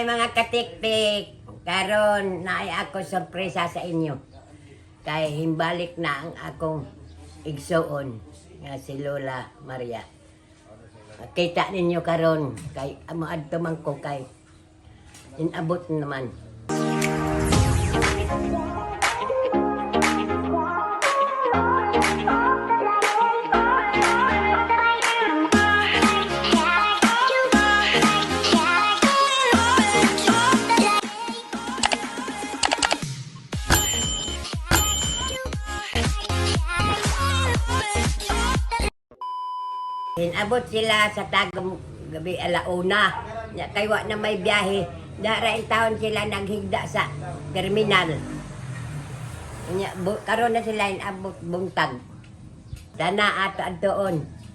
Hi mga katiktik! Karon naay ako sorpresa sa inyo. Kay himbalik na ang akong igsuon nga si Lola Maria. Kita ninyo karon kay moadto man ko kay inabot naman. Inabot sila sa tagong gabi alauna. Nya kay wa na may biyahe. Dara in taon sila naghigda sa terminal. Nya karon na sila inabot buntag. Dana ato adtoon.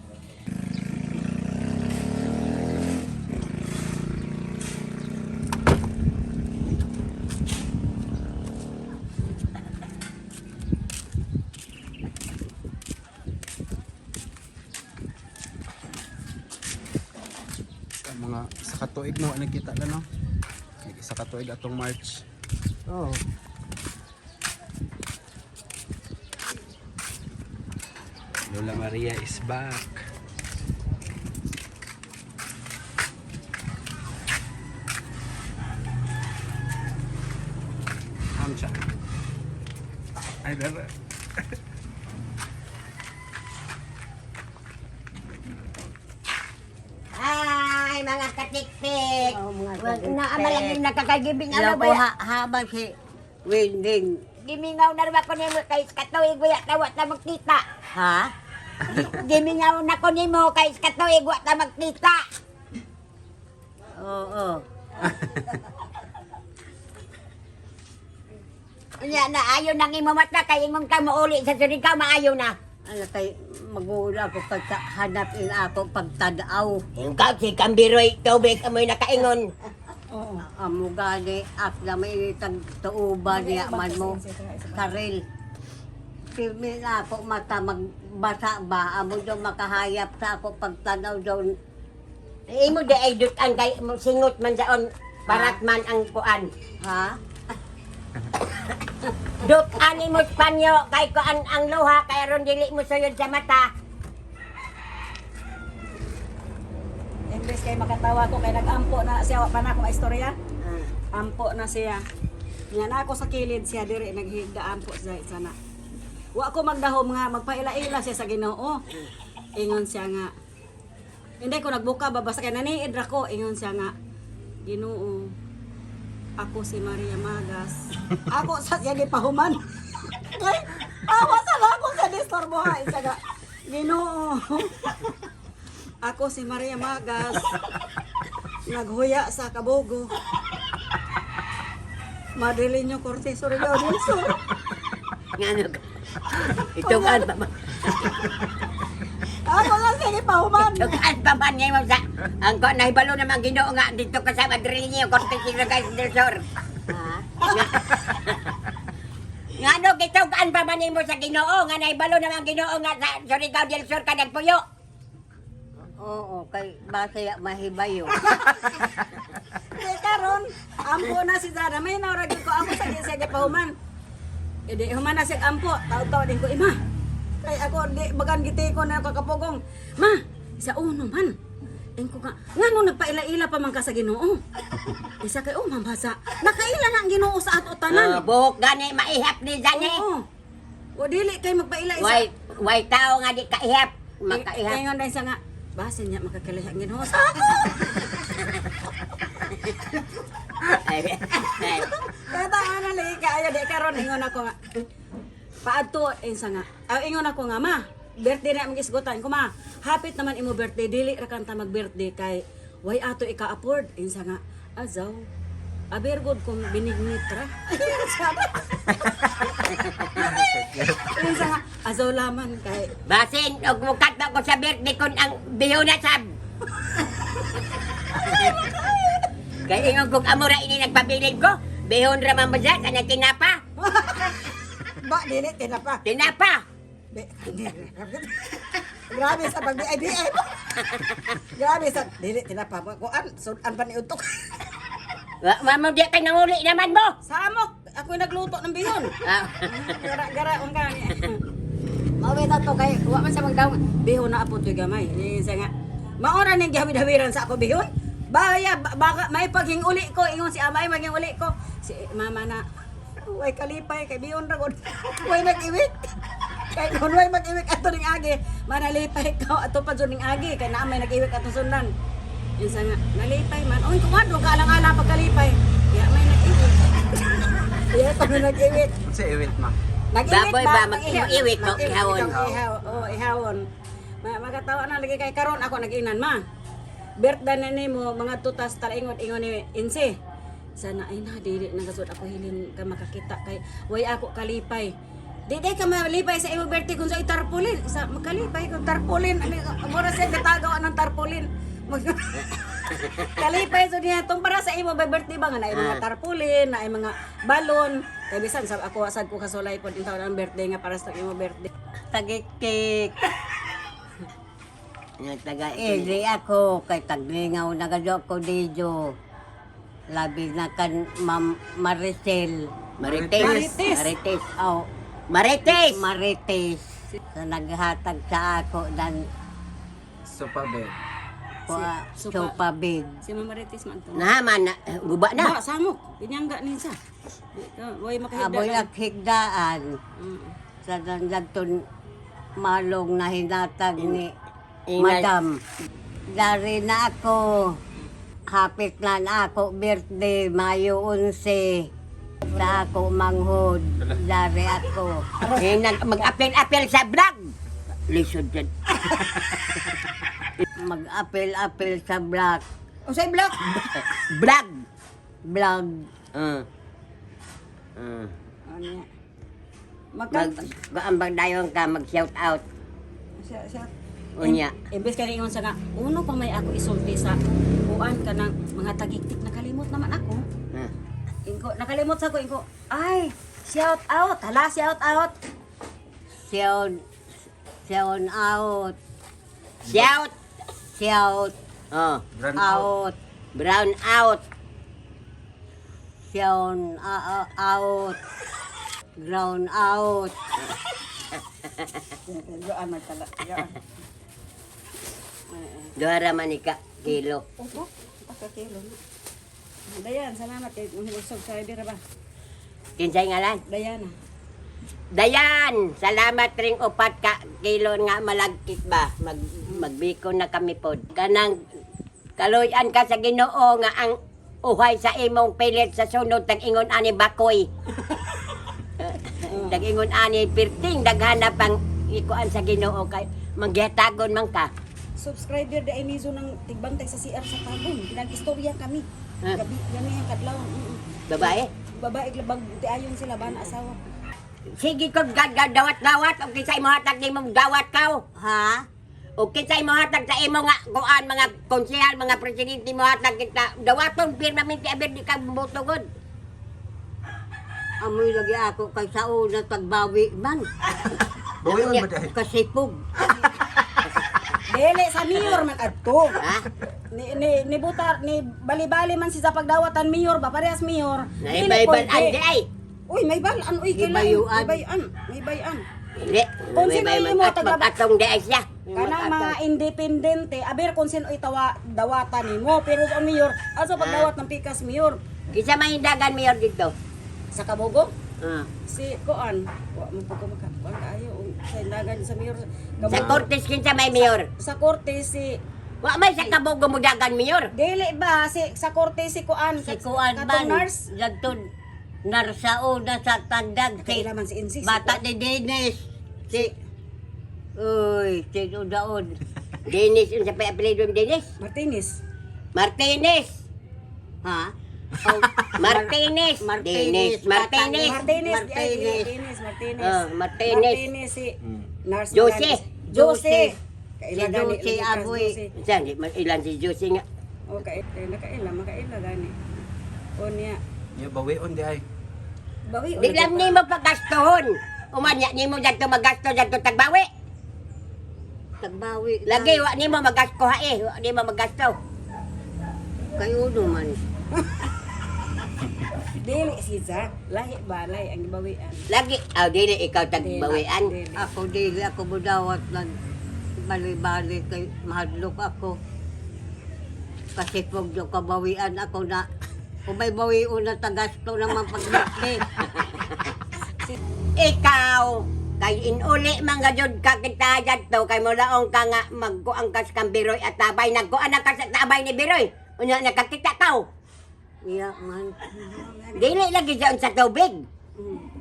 Mga isa ka tuig no nakita na no. Isa ka tuig atong March. Oh. Lola Maria is back. Amcha. Ay, dara. Hi mga katiktik. Oh, mga Wag katiktik. na amalagi nakakagibing ano Loko ba? ha, habang si Winding. Gimingaw na ba ko nimo kay katuig wa ta wa ta magkita. Ha? Gimingaw na ko nimo kay katuig wa ta magkita. Oo. Unya na ayo nang imo mata kay ingon ka mouli sa Surigao maayo na. Ano kay magulo ako pag hanapin ako pagtanaw. Yung ka si Kambiroy tubig amoy nakaingon. Oo. Amo gani at na may tagtuuban niya man mo. Karil. Pirmi na ako mata magbasa ba amo daw makahayap sa ako pagtanaw daw. Imo di ay dutan kay mo singot man saon parat man ang kuan. Ha? Dutan imo panyo kay kuan ang luha kay aron dili mo suyod sa mata. Imbes kay makatawa ko kay nagampo na siya wa pa na akong istorya. Ampo na siya. Nga na ako sa kilid siya diri naghigda ampo siya sana. Wa ko magdahom nga magpaila-ila siya sa Ginoo. Ingon siya nga. Hindi ko nagbuka ba basta kay naniid ra ko ingon siya nga. Ginoo. Ako si Maria Magas. Ako sa siya gipahuman. Kay awa sa ako sa disturbo ha isa nga. Ginoo. Ako si Maria Magas. Naghuya sa Kabogo. Madrileño Cortez Surigao del Sur. Ngano ka? Itukan pa man. Ako lang sige pahuman. Itukan pa man ngayon sa ang kuan nahibalo naman Ginoo nga dito ka sa Madrileño Cortez Surigao del Sur. Ha? Ngano gitukan pa man nimo sa Ginoo nga nahibalo naman Ginoo nga sa Surigao del Sur ka nagpuyo. Oo, kay basa mahibayo. Kay karon, ampo na si Zara. May naurag ko ako sa sige pahuman. E di human na siya ampo. Taw-taw din ko ima. Kay ako di bagan giti ko na kakapugong. Ma, sa uno man. Ingko ka, ngano nagpaila-ila pa man ka sa Ginoo? Isa kay oh mabasa. Nakaila na ang Ginoo sa ato tanan. Ah, buhok gani maihap ni Zani. Oo. O dili kay magpaila isa. Way way tao nga di kaihap, makaihap. Ingon din siya nga, basin niya makakalahi ang Ginoo sa ako. Ay, ay. Kaya ana lagi kaayo di karon ingon ako nga. Paadto insa nga. Aw ingon ako nga ma. Birthday na among isgutan ko ma. Hapit naman imo birthday dili ra kanta mag-birthday kay way ato ika-afford insa nga. Azaw. Aber good kung binignit ra. Insa nga azaw laman kay Basin og mukat ba ko sa birthday kon ang biho na sab. Kay ingon kog amo ra ini nagpabilin ko. Bihon ra man ba siya kanang tinapa? Ba dili tinapa. Tinapa. Grabe sa pag BIBM. Grabe sa dili tinapa. Kuan sudan pa ni utok. Wa man mo di kay nanguli naman mo. Samok, ako'y nagluto ng bihon. Ah. Gara-gara ang gani. Mawit ato kay wa man sa magdaw. Bihon na apo to'y gamay. Ni siya nga. Maora ning gihawid-hawiran sa ako bihon. Baya baka may paghinguli ko ingon si amay maghinguli ko. Si mama na way kalipay kay bihon ra gud. Way nag-iwik. Kay kun way mag-iwik ato ning agi, manalipay ko ato pa jud ning agi kay naa may nag-iwik ato sundan. Insa nga nalipay man. Oy kung ano ka alang-alang pagkalipay. Ya may nag-iwik. Ya pa may nag-iwik. Sa iwit ma. Nag-iwik Baboy ba, mag-iwik ko, ihawon. Ihaw, oh, ihawon. Magatawa na lagi kay karon ako nag-inan ma. Birthday na nimo mga tutas talaingon ingon ni Inse. Sana ay na dili nagasud ako hilin ka makakita kay way ako kalipay. Di di ka malipay sa imo birthday kung sa tarpaulin. Sa makalipay kung tarpaulin ano mura sa katagaw ng tarpaulin. Kalipay so niya tong para sa imo ba birthday ba nga na mga tarpaulin, na mga balon. Kay bisan sa ako sad ko kasulay pod intaw ang birthday nga para sa imo birthday. Tagiktik. Nga taga Ili ako kay taglingaw na gadyo ko dito. Labi na kan Ma'am Maricel. Marites. Marites. Marites. Oh, Marites. Marites. Sa naghatag sa ako dan Sopa bed. kuha Supa- sopa bed. Si Ma'am Marites man to. Na man na, guba na. Ba samok, pinyangga nin siya. Di ka way makahigda. Aboy lang. aghigdaan sa dandagton malong na hinatag ni Ina- Madam. Dari na ako. Hapit na na ako birthday, Mayo 11. Sa ako manghod. Dari ako. Eh, mag-apel-apel sa vlog. Lisod dyan. Mag-apel-apel sa vlog. Unsay block? Vlog. Vlog. Ano niya? Mag, Magkanta. gaambag dayon ka, mag-shout out. Siya, siya. Unya. Imbes kay ingon sa nga, uno pa may ako isulti sa kuan ka ng mga tagiktik nakalimot naman ako. Ah. Ingko, nakalimot sa ko ingko. Ay, shout out. Hala, shout out. Shout, shout out. Shout. Shout Oh, Run out. out. brown out. Shout out. Ground out. Goan magtala. Goan. Duha ra man ika kilo. Opo, pagkakilo na. Dayan, salamat kay usog sa dira ba. Kinsay ngalan? Dayana. Dayan, salamat ring 4 ka kilo nga malagkit ba. Magbiko na kami pod. Kanang kaluyan ka sa Ginoo nga ang uhay sa imong pilit sa sunod tag ingon ani bakoy. Tag ingon ani pirting daghana pang ikuan sa Ginoo kay manggihatagon man ka. Subscriber da emizo ng tigbantay sa CR sa Tagum. Pinag-istorya kami. Ah. Gabi, gani ang kadlaw. Babae. Babae labag ayon sila ba na asawa. Sige ko dawat-dawat og kinsa imo hatag nimong dawat kaw. Ha? O kinsa imo hatag sa imo nga kuan mga konsehal, mga presidente mo hatag kita dawaton pirmamente aber di ka butugod. Amoy lagi ako kay sa una tagbawi man. Bawion ba dahil? Kasipog. Dili sa mayor man adto. Ha? Ni butar ni bali-bali man si sa pagdawatan mayor ba parehas mayor. Dili Naibay-ban pwede. andi ay. Uy, may balan uy kailan. Ibayuan. May bayan, may bayan. Dili. Kung sino May imo, taga- Mag-atong di ay siya. Kanang mga independente, aber kung sino itawa dawatan nimo, pero sa mayor, asa pagdawat ng pikas mayor Kinsa may hindagan mayor dito? sa Kabugo? Ah. Si Kuan, wa mo po ko makakuan kaayo sa hindagan sa mayor. Sa Kabugo. Cortes kinsa may mayor? Sa korte si Wa may sa Kabugo mo dagan mayor. Dili ba si sa korte si Kuan Si Kuan katong man. nurse. Lagtod. Narsauna sa tandag. Si Kaila man si Insi. si bata ni Dennis. Si Uy, si Udaon. Dennis unsa pa apelyido ni Dennis? Martinez. Martinez. Ha? Oh, Martinez. Martinez. Dennis. Martinez. Martinez, Martinez. Martinez, Martinez, Martinez. Oh, Martinez. Martinez si Nurse Jose. Morales. Jose. Kaila Si gani, Jose lagi kas Aboy. Jose. Unsa di man ilan si Jose nga. Okay, nakaila, makaila gani. O niya. Nya bawion di ay. Bawi Di lang nimo pagastohon. Umanya nimo dadto magasto dadto tagbawi. Tagbawi. Lagi wa nimo magasto ha eh, wa nimo magasto. Kay uno man. Dili si Jack. Lahi ba? Lahi ang gibawian. Lagi, aw dili ikaw tagbawian. Dili. Ako dili ako budawat lang bali-bali kay mahadlok ako. Kasi pag do kabawian ako na kung may bawion na tagasto naman pagbitli. Ikaw, kay inuli man gajud ka kita to kay mulaong ka nga magkuang kas kang Biroy at tabay nagkuan na ka sa tabay ni Biroy. Unya nakakita ka. Iya man. Dili lagi diyan sa tubig.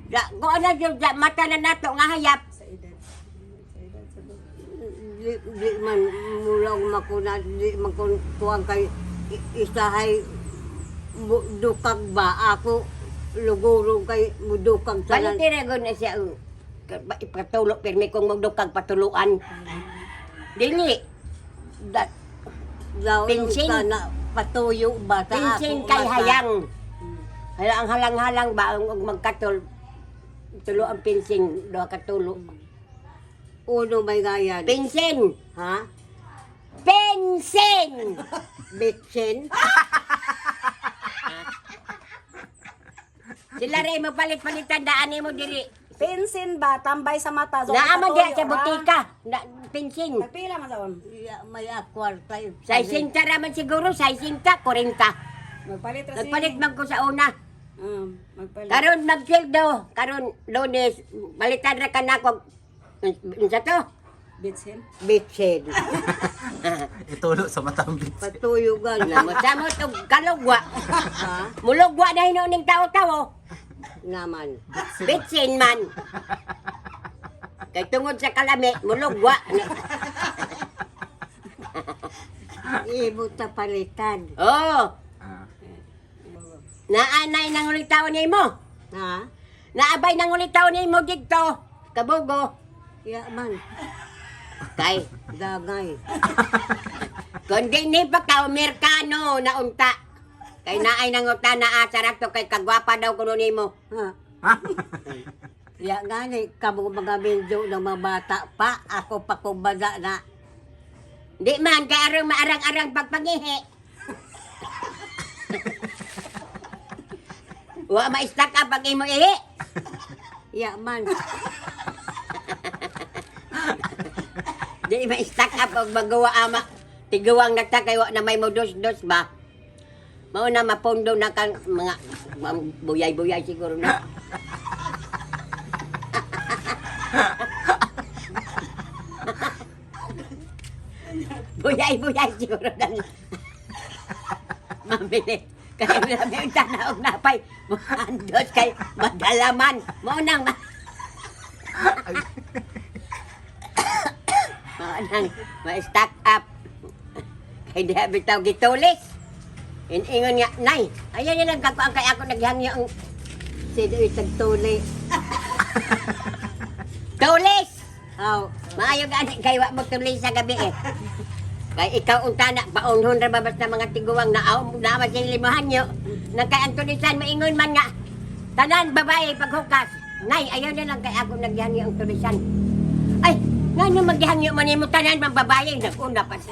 Da, kuan na jud sa mata na nato nga hayap. Sa edad. Sa edad sa buhay. Di man mulaong makuna di man kun kuang kay isahay dukag ba ako luguro kay mudukag sa Balik tira gud na siya ang ipatulo pirmi kong magdukag patuluan. Dili. Da, daw Pinsin. na patuyo ba sa pinsin ako kay mata. hayang. Hala ang halang-halang ba ang og magkatol tulo ang pinsin duha ka tulo. Uno may gayan. Pinsin. Ha? Pinsin. Bitsin? Sila rin mo palit-palitan daan mo diri. Pinsin ba? Tambay sa mata. Zo, Naaman diya sa patuyo, ha? butika. Na, pinsin. Nagpila man sa on. Ya, may akwarta. 60 raman siguro, 60, 40. Magpalit ra si. Nagpalit man ko sa una. Magpalit. Karon magsweldo, karon Lunes, palitan ra ka na ko. Unsa to? Bitsin. Bitsin. Itulo sa mata ang bitsin. Patuyo gani. Namo og kalugwa. Ha? Mulugwa na hinuon ning tao-tao. Naman. Bitsin man. Kay tungod sa kalami, mulugwa. Ibo ta palitan. Oh, Ah. naanay nang ulit tao nimo. Ha? Naabay nang ulit tao nimo didto. Kabugo. Ya man. Kay Dagay. kundi ni pa ka Amerikano na unta. Kay naay nang unta na asa ra to kay kagwapa daw kuno nimo. Ha? Ya gani kamo mga bindo ng mga bata pa ako pa kung bada na. Di man kay arang maarang-arang pagpangihi. Wa ma-stack up ang imo ihi. Ya man. Di ma-stack up og magawa ama. Tiguang nagta kay wa na may modus-dos ba. Mao na mapondo na kang mga buyay-buyay siguro na. Buyay-buyay siguro na. Mabili. Kaya grabe ang tanaog napay. Andos kay madalaman. Mao nang mao nang ma-stack up. Kay di bitaw gitulis. Iningon nga, Nay, ayan na lang kakuang kay ako naghangyo ang Sino itagtuli? tulis. Aw, Maayo gani kay wa mo tulis sa gabi eh. Kay ikaw unta na paunhon ra ba basta mga tiguang na aw na man sila limahan nyo. Nang kay ang tulisan maingon man nga tanan babae paghukas. Nay, ayaw na lang kay ako naghangyo ang tulisan. Ay, ngano maghangyo man nimo tanan man babae naguna pa sa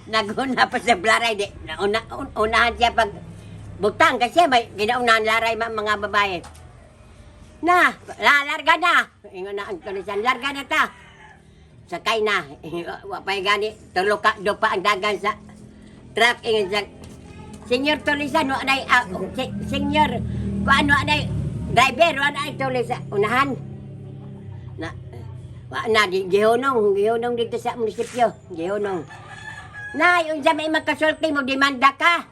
Naguna pa sa blaray di. Nauna unahan siya pag butang kasi may ginaunahan laray mga babae. Na, la, larga na. Ingon na ang tulisan, larga na ta. Sakay na. Wa pa'y gani, tulo ka, do pa ang dagan sa truck. Ingon sa, Senyor tulisan, wa na'y, senyor, kuan wa na'y, driver, wa na'y tulisan, unahan. Na, wa na, di, gihunong, gihunong dito sa munisipyo, gihunong. Nay, unsa may magkasulti mo, demanda ka.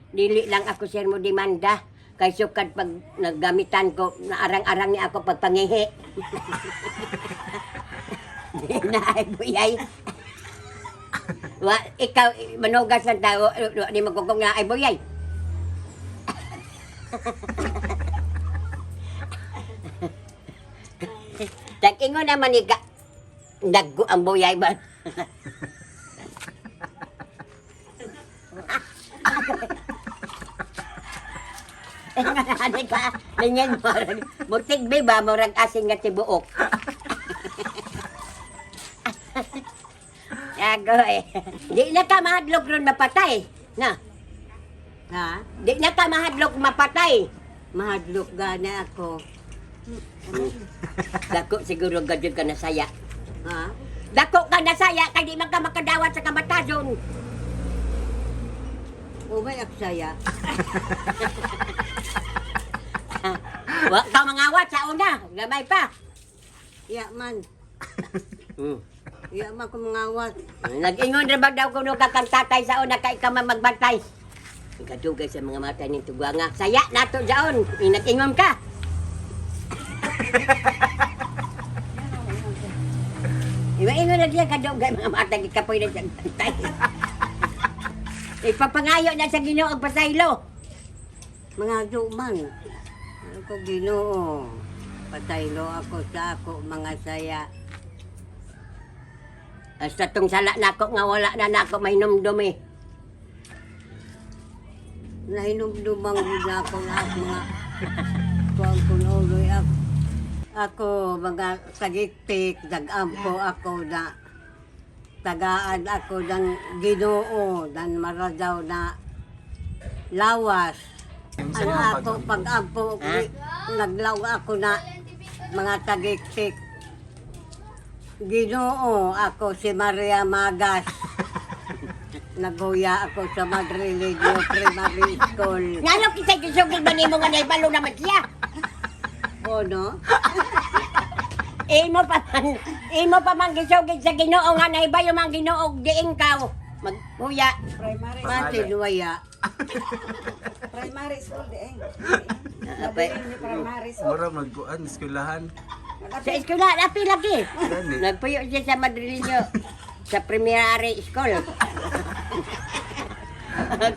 Dili lang ako sir mo demanda. Kay sukad pag naggamitan ko, naarang-arang ni ako pagpangihi. Di na ay buyay. Wa, ikaw, manugas lang tao, wa, di magkukong na ay buyay. Tag-ingon naman ika, naggo ang buyay ba? Ano ka? Ganyan mo. Mutigbi ba? Murag asin nga tibuok. Gago eh. Di na ka mahadlok ron mapatay. Na. Ha? Di na ka mahadlok mapatay. Mahadlok gani ako. Dako siguro gadyo ka nasaya. Ha? Dako ka nasaya kay di man ka makadawat sa kamatayon. Umay aksaya. Wa ka mangawat sa una, gamay pa. Ya man. Ya man ko mangawat. Nag-ingon ra ba daw kuno ka kang tatay sa una kay ka man magbantay. Kadugay sa mga mata ning tugwanga. Saya nato jaon. Nag-ingon ka. Iba-ingon na diya kadugay mga mata gikapoy na siyang tantay. Ipapangayo na sa Ginoo og pasaylo. Mga duman. Ako Ginoo. Pataylo ako sa ako mga saya. Hasta tong sala nako nga wala na nako mahinumdum eh. Nahinumdumang gud na ako na ako mga kuang kunuloy ako. Ako mga sagiktik, nagampo ako na tagaan ako ng Ginoo dan maradaw na lawas. Unsa Ano imong ako pag-ampo? pag-ampo, Ha? naglaw ako na mga tagiktik. Ginoo, ako si Maria Magas. Naguya ako sa Madrileño Primary School. Ngano kita gisugil ba nimo nga naibalo naman siya? Ono? Imo pa man gisugil sa Ginoo nga naibayo man Ginoo diin kaw. Maghuya. Primary Masinuaya. primary school di eh. Apay. Madilim ni primary school. Mura magkuan eskwelahan. Sa eskwela api lagi. Gani. Nagpuyo siya sa Madrileño sa primary school.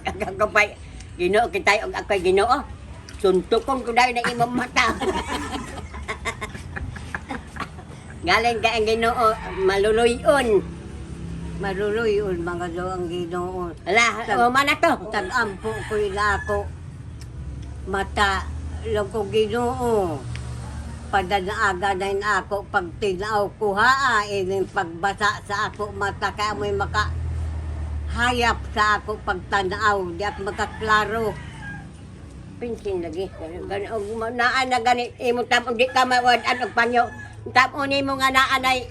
Kagagapay. Ginoo kita og ako'y Ginoo. Suntukon ko dahil na imong mata. Galing ka ang Ginoo, maluluyon. Maluluyon mga do ang Ginoo. Ala, uma na to. Tag-ampo ko ila ako. Mata lang ko Ginoo. Padanaaga na yun ako pag tinaw ko haa, ining pagbasa sa ako mata kaya mo'y maka hayap sa ako pagtanaw, di ako makaklaro. Pinsin lagi. Gani og naa na gani imo tam di ka mawad-an og panyo. Tam ni mo nga naa nay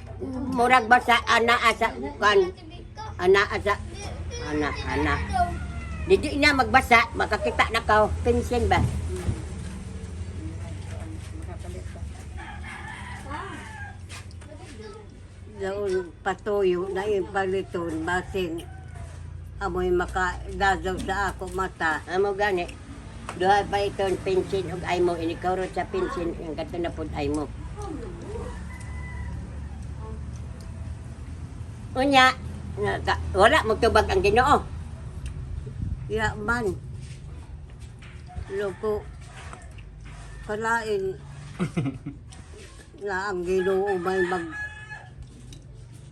murag basa anaa sa kan anaa sa ana ana. Di di na magbasa makakita na ka pinsin ba. Doon patuyo na yung paliton, basin amoy makadadaw sa ako mata. Amo gani. Duha pa iton pinsin og ay mo inikawrot sa pinsin ang kato na pud ay mo. Unya, wala mo tubag ang Ginoo. Ya man, loko, kalain na ang Ginoo may mag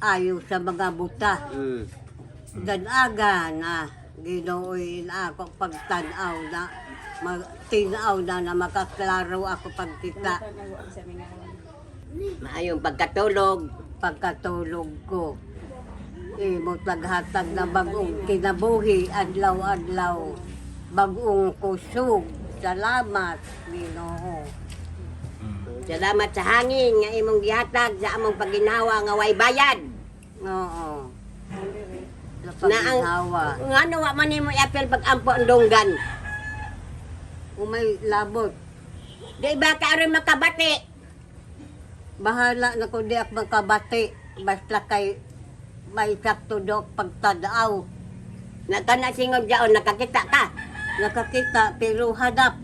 ayo sa mga buta. Danaga na Ginooy na ako pagtanaw na tinaw na na makaklaro ako pagkita Maayong pagkatulog. Pagkatulog ko. Imo taghatag na bagong kinabuhi adlaw-adlaw. Bagong kusog. Salamat, Ginoo. Salamat sa hangin nga imong gihatag sa among paginawa nga way bayad. Oo. Sa Na ang paginawa. Ngano wa man nimo i-appeal pag-ampo ang dunggan. Umay labot. Di ba ka aron makabati? Bahala na kung di ako makabati. Basta kay may sakto dok pagtanaw. Nagkana singog jaon nakakita ka. Nakakita pero hanap.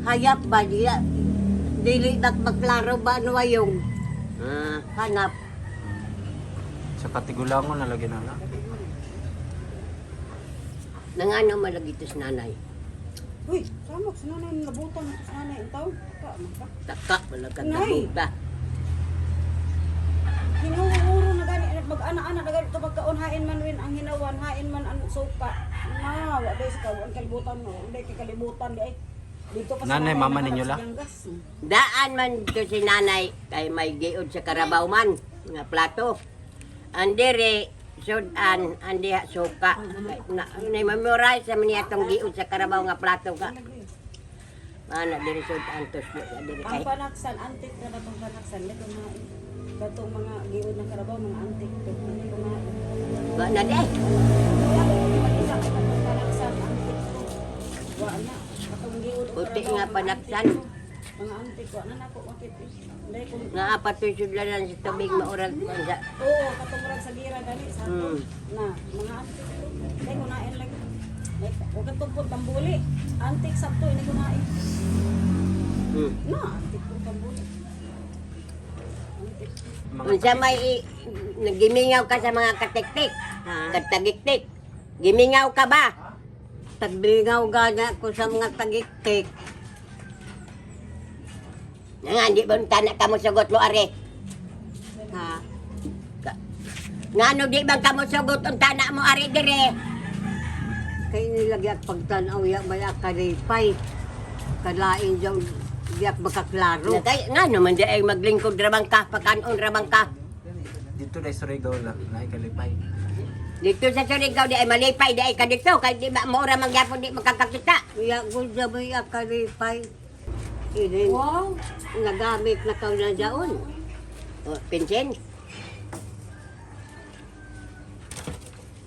Hayap ba niya? Dili na maklaro ba yung hanap. Sa katigulangon na lagi na la. Nangano malagi to sa nanay. Uy, samok sa nanay nabutan na to sa nanay intaw. Ka man ka. Taka wala ka Nay. kabuta. Hinuhuro na gani mag-ana-ana na gani to pagkaon hain man win ang hinawan, hain man ang suka. Na, wa day sa kawan kalibutan mo, day kay kalibutan di ay. Dito pa sa Nanay, mama nakalag ninyo sa la? Ganggas. Daan man to si nanay kay may giod sa Karabaw man nga plato. Andere sudan, ang diha suka. Na, na memorize sa niya atong giud sa karabaw nga plato ka. Ana diri sudan tuslo sa diri Ang kay. panaksan, antik na batong panaksan. Itong mga, batong mga giod ng karabaw, mga antik to. Hindi ko nga. Wa na di. Wala ko mag-isa ko katong panaksan, antik to. Wa na. Katong giod og Puti karabaw, nga mga panaksan. antik to. Mga antik, wa na nako makit. Hindi ko. Nga apat to'y sudlanan sa tubig maurag sa Oo, katong murag sa gira gani sa ato. Na, mga antik to. Hindi ko nain lagi. Like, huwag kang tungkol tambuli. Antik sabto, hindi ko nain. Na, antik to tambuli. Antik. Unsa may nagimingaw ka sa mga katiktik, Ha? katagiktik. Gimingaw ka ba? Tagbingaw gana ko sa mga tagiktik. Nga nga, di ba tana ka mo sugot mo are? Ha? Nga ano di ba ka mo sugot ang tana mo are dire? Kay nilagyak pagtanaw ya may kalipay. Kalain daw diyak makaklaro. Nga kay nga naman di ay maglingkod rabang ka, pakanon rabang ka. Dito na Surigao lang, naay kalipay. Dito sa Surigao di ay malipay di ay ka dito kay di ba mo ra magyapon di makakakita. Ya gud na may kalipay. Ini Wow! nagamit na kaw na daon. O, pinsin.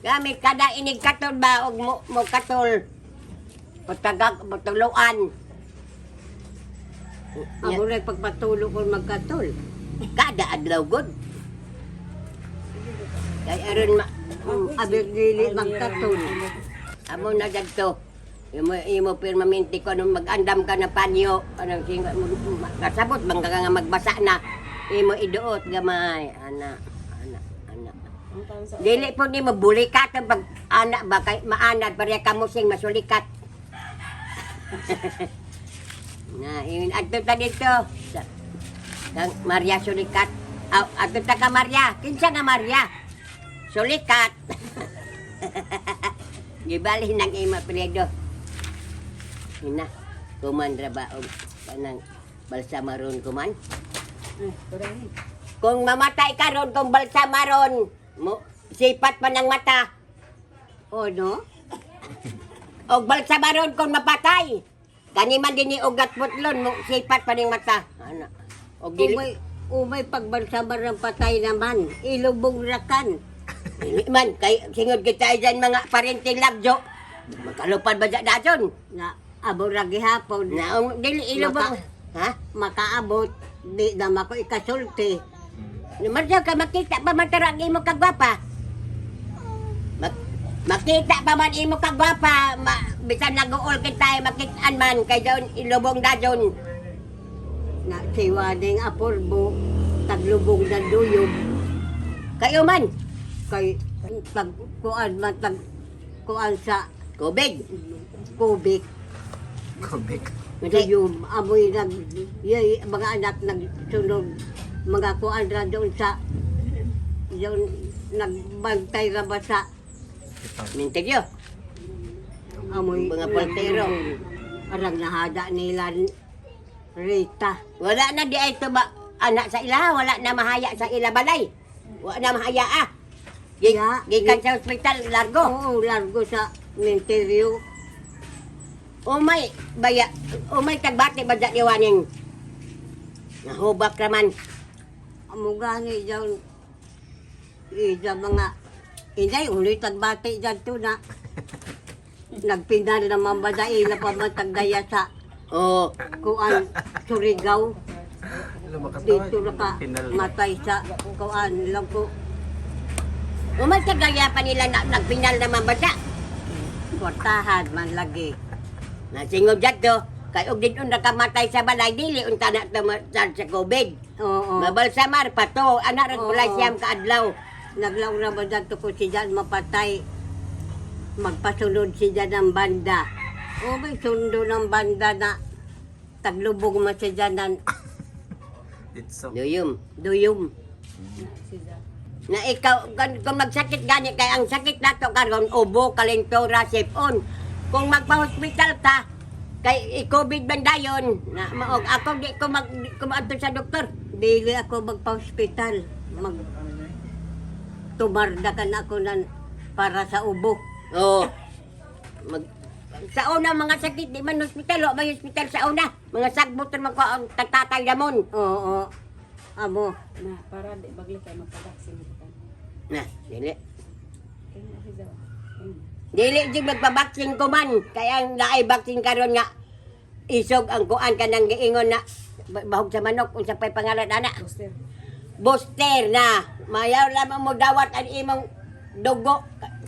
Gamit kada inig katol ba og mo, mo katol. Patagag patuluan. Amo rin pagpatulog ko magkatol. Kada adlaw gud. Kay aron ma Abig dili magkatol. amo na dagto. Imo imo permanente ko anong mag-andam ka na panyo, anong sing kasabot bang ka nga magbasa na imo iduot gamay ana ana ana. Ang tawag sa Dili po nimo bulikat ang pag ana ba kay maanad pareha ka mo sing masulikat. Na ingon adto ta dito. Sa, kang Maria Sulikat. Aw, adto ta ka Maria. Kinsa nga Maria? Sulikat. Gibalhin ang imo apelyido. Ina, kuman ra ba og kanang balsamaron kuman? Eh, kurai. Kung mamatay ka ron, kung balsamaron, mo, sipat pa ng mata. O no? Og balsamaron kung mapatay. Kani man din ni ugat putlon, mo, sipat pa ng mata. Ano? Og dili, Umay, umay pagbansamar ng patay naman. Ilubong rakan. dili man, kay singod kita ay dyan mga parenting labjo. Makalupad ba dyan dason? Na abo ra gihapon. Na, ang dili ilo ba? Ha? Makaabot. Di na mako ikasulti. Marjo ka makita pa man tara ang imo kagwapa. Makita pa man imo kagwapa, ma, bisan nag-uol kita ay makitaan man kay daon ilubong dajon. Na siwaning apurbo. Taglubong na duyog. Kayo man, Kay tag kuan man tag kuan sa kubig. kubik. Kubik. Duyog. Amoy nag yay, mga anak nagsunod mga kuan ra doon sa doon nagbantay ra ba sa Mintigyo. amoy Mga portero. Arang nahada nila Rita. Wala na di ay tuba anak sa ila, wala na mahaya sa ila balay. Wala na mahaya ah. Ya. Gikan sa ospital largo. Oo, largo sa menteryo. Umay baya, umay tagbati ba dyan iwanin. Nahubak raman. Amo gani daw ida mga inay ulit tagbati dyan to na nagpinal naman ba da ila pa man tagdaya sa Oo. kuan Surigao dito na ka Pinal. matay sa kuan lang ko. Umay tagaya pa nila na, nagpinal naman ba siya? Kwartahan man lagi. Nasingod dyan to. Kay og dito nakamatay sa balay, dili unta na tumatad sa COVID. Oo. Mabalsamar pa to. Anak rin Oo. pulay siyam kaadlaw. Naglaw na ba dyan to ko siya mapatay. Magpasunod siya ng banda. O may sundo ng banda na taglubog man siya ng It's so. Duyom. duyom. Na ikaw, kung magsakit gani, kay ang sakit nato karon ubo, kalentura, sipon. Kung magpa-hospital ka, kay i-COVID man dayon, na maog ako di ko mag di ko maadto sa doktor. Dili ako magpa-hospital. Mag Tumardakan ako nan para sa ubo. Oo. Mag sa una mga sakit di man hospital, o may hospital sa una. Mga sagbot man ko ang tatatay damon. Oo. Amo. Na, para di bagli kay magpabaksin ka. Na, dili. Kaya na siya. Ayun. Dili jud magpabaksin ko man. Kaya ang naay baksin karon nga isog ang kuan kanang giingon na bahog sa manok unsa pay pangalan ana. Booster. Booster na. Mayaw lamang mo dawat ang imong dugo.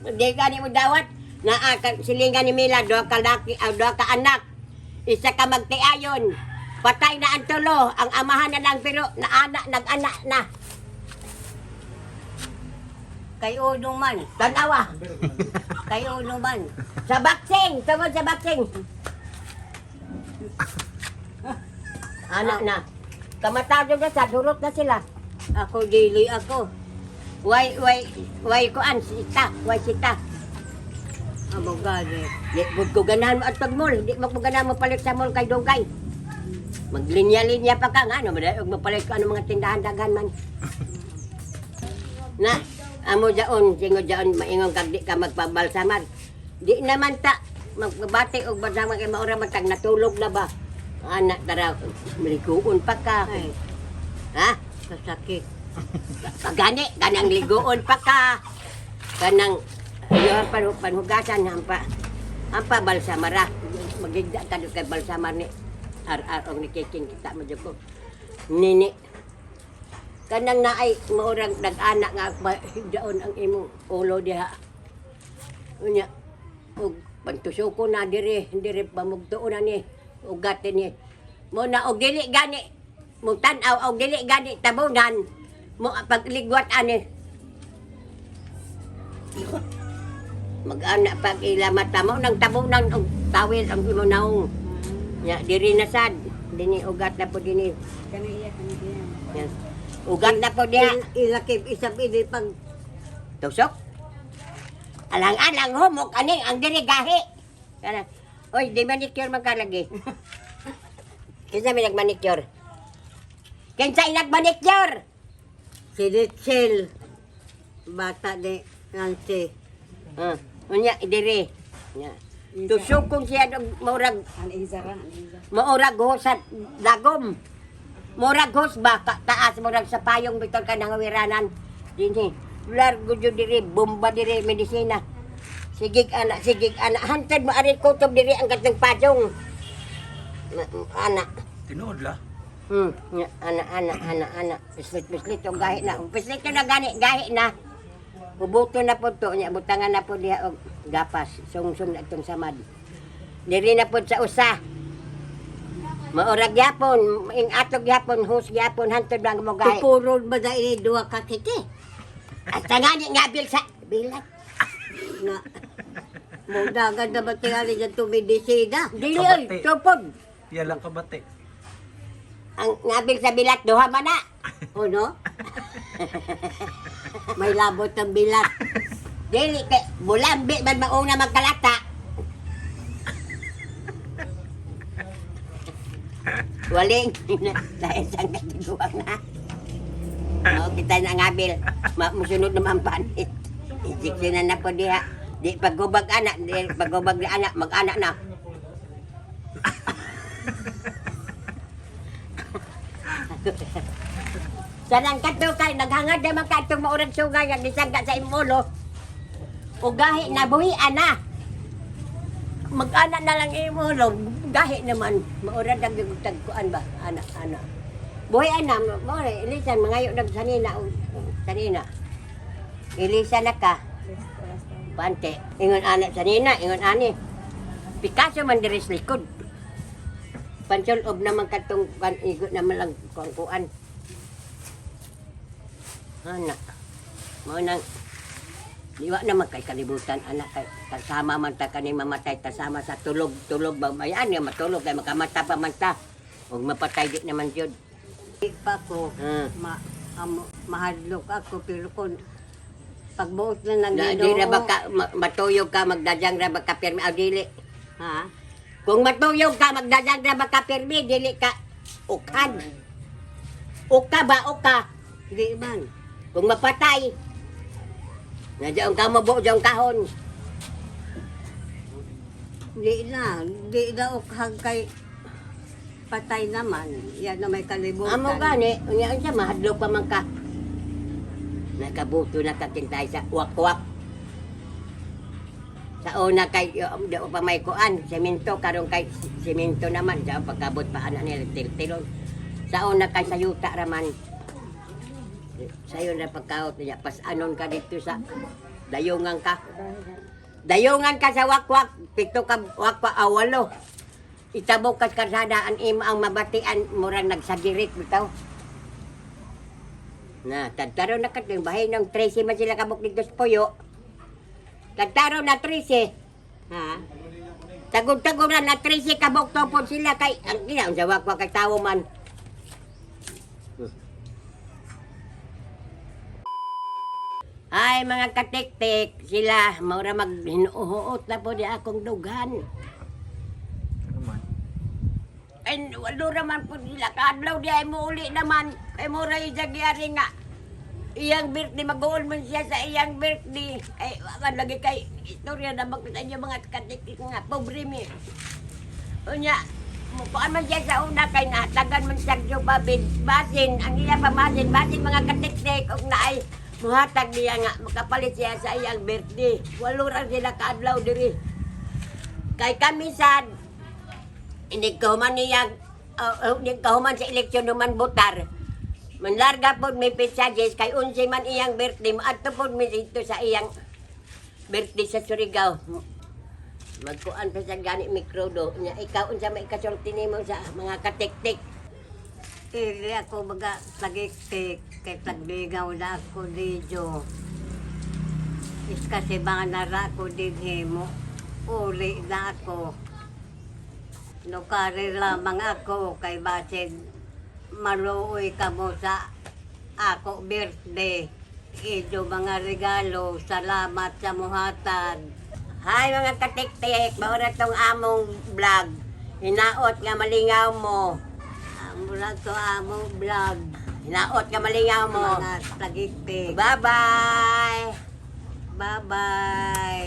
Di gani mo dawat. Naa ka silingan ni Mila duha ka laki, ah, duha ka anak. Isa ka magtiayon. Patay na ang tulo, ang amahan na lang pero naana nag-anak na. Kay uno man. Tanawa. Kay uno man. Sa boxing, tungod sa boxing. Anak na. Kamatado na sa durot na sila. Ako dili ako. Way way way kuan sita, way sita. Amo gani. Di gud ko ganahan mo at pag mall, di mo ko ganahan mo palit sa mall kay Dugay. Maglinya-linya pa ka nga ano, og mapalit ko ano mga tindahan daghan man. Na amo jaon, singo jaon maingon kag di ka magpabalsamar. Di naman ta magbati og balsamar kay maura man tag natulog na ba. Anak tara, maliguon pa ka. Ay, Ha? kasakit. Pagani, kanang liguon pa ka. Kanang ayo pan panhugasan hampa. Hampa balsamara. Magigda ka do kay balsamar ni ar-ar og ni Kiking kita mo jud ko. Nini. Kanang naay maurang nag-anak nga higdaon ang imong ulo diha. Unya og pantusuko na dire, dire pamugtuon na ni ugat ni. Mo na og dili gani mo tan-aw og dili gani tabunan mo pagligwat ani. Mag-ana pag ila mata mo nang tabunan og tawil ang imo naong. Nya diri na sad dini ugat na po dini. Kani iya, kani iya. Nya. Ugat na po diha. Ilakip isab ini pag Tusok. Alang-alang humok ani ang diri gahi. Kana. Oy, di manicure man ka lagi. Kinsa may nagmanicure? Kinsa nagmanicure? Si Ritzel. Bata ni Nancy. Ah, unya diri. Nya. Tusok kong siya og murag An Izara, an Izara. maurag hosat dagom. Murag hos ba taas murag sa payong bitol ka nangawiranan. Dinhi. Largo jud diri bomba diri medisina. Sigig ana, sigig ana. Hantad mo ari kutob diri ang katong payong. Ana. Tinuod la. Nya, ana ana ana ana. Pislit pislit og gahi na. Pislit na gani gahi na. Hubuto na po to, nya butangan na po diha og gapas, sungsong na itong samad. Diri na po sa usa. Maurag gyapon, ing atog gyapon, hus gyapon, hantod lang mo gahi. Tupuron ba na ini duha ka kiti? Asa nga ni nga bil sa bilat. Na. Mudagan na ba tingali dyan tumidisida? Dili oy, Kabati. tupod. Yala ka bate. Ang ngabil sa bilat duha man na. Ano? May labot ang bilat. Dili kay bulambi man mauna magkalata. Waling dahil sa katiguang na. Mao kita na ngabil, musunod naman panit. Injection na po diha. Di pagubag anak, di pagubag ni anak, mag-anak na. Sarang kato kay naghangad naman ka itong maurag sugay nga gisangga sa imong ulo. O gahi na buhi ana. Mag-ana na lang imong ulo, gahi naman maurag ang tagkuan ba ana ana. Buhi ana mo ilisan mangayo nag sanina og sanina. Ilisa na ka. Pante, ingon ana sanina, ingon ani. Picasso man diri sa likod. Pansulob naman katong kan igo naman lang kuan kuan. Ana. Mao nang liwa naman kay kalibutan anak kay kasama man ta kani mamatay kasama sa tulog tulog ba mayan nga matulog kay makamata pa man ta ug mapatay di naman jud. Di pa ko. Hmm. Ma, amo, mahadlok ako pero kung pagbuot na ng Na, di Ginoo. ra ba ka matuyog ka magdadyang ra ba ka pirmi aw dili. Ha? Kung matuyog ka magdadyang ra ba ka pirmi dili ka ukad. Uka ba uka? Di man. Kung mapatay, Na diyan ka mo buo diyan kahon. Di na, di na ukhag kay patay naman. Yan na may kalibutan. Amo gani, unya unsa mahadlok pa man ka. Nakabuto na kakintay sa wak-wak. Sa una kay di pa may kuan, semento karon kay semento naman sa pagkabot pa ana nila tiltilon. Sa una kay sa yuta raman. Sayo na pagkaot niya pas anon ka dito sa dayungan ka. Dayungan ka sa wakwak, pito ka wakwak awalo. Itabok ka sa karsada ang imo ang mabatian murang nagsagirik bitaw. Na, tagtaro na katong bahay ng 13 man sila kabuk dito sa Puyo. Tagtaro na 13. Ha? Tagog-tagog na na 13 kabuk topon sila kay ang gina ang jawak wa kay tawo man. Ay mga katiktik sila maura maghinuot na po di akong dugan. Ano man? Ay, walo naman po sila. Kaadlaw di ay muuli naman. Ay mura yung jagyari nga. Iyang birthday, mag-uol man siya sa iyang birthday. Ay, wakan lagi kay istorya na mag sa inyo mga katiktik nga. Pobre mi. Unya, mukuan man siya sa una kay natagan man siya yung basin. Ang iya pamasin, basin mga katiktik. Og naay, muhatag niya nga, makapalit siya sa iyang birthday. Walo ra sila kaadlaw diri. Kay kami sad, hindi ko man niya, hindi ko man sa eleksyon human botar. Manlarga po may petsa Jess, kay unsi man iyang birthday, adto po mi dito sa iyang birthday sa Surigao. Magkuan pa sa gani mikrodo. Nya ikaw unsa may kasulti nimo sa mga katiktik. Ili ako baga tagiktik kay tagbigaw na ako dito. Is kasi mga nara ko din mo. Uli na ako. Nukari lamang ako kay basin maluoy ka mo sa ako birthday. Ido mga regalo, salamat sa muhatag. Hi mga katiktik, maura tong among vlog. Hinaot nga malingaw mo. Mula to among vlog, Hinaot nga malingaw mo. mga tagiktik. Bye-bye. Bye-bye.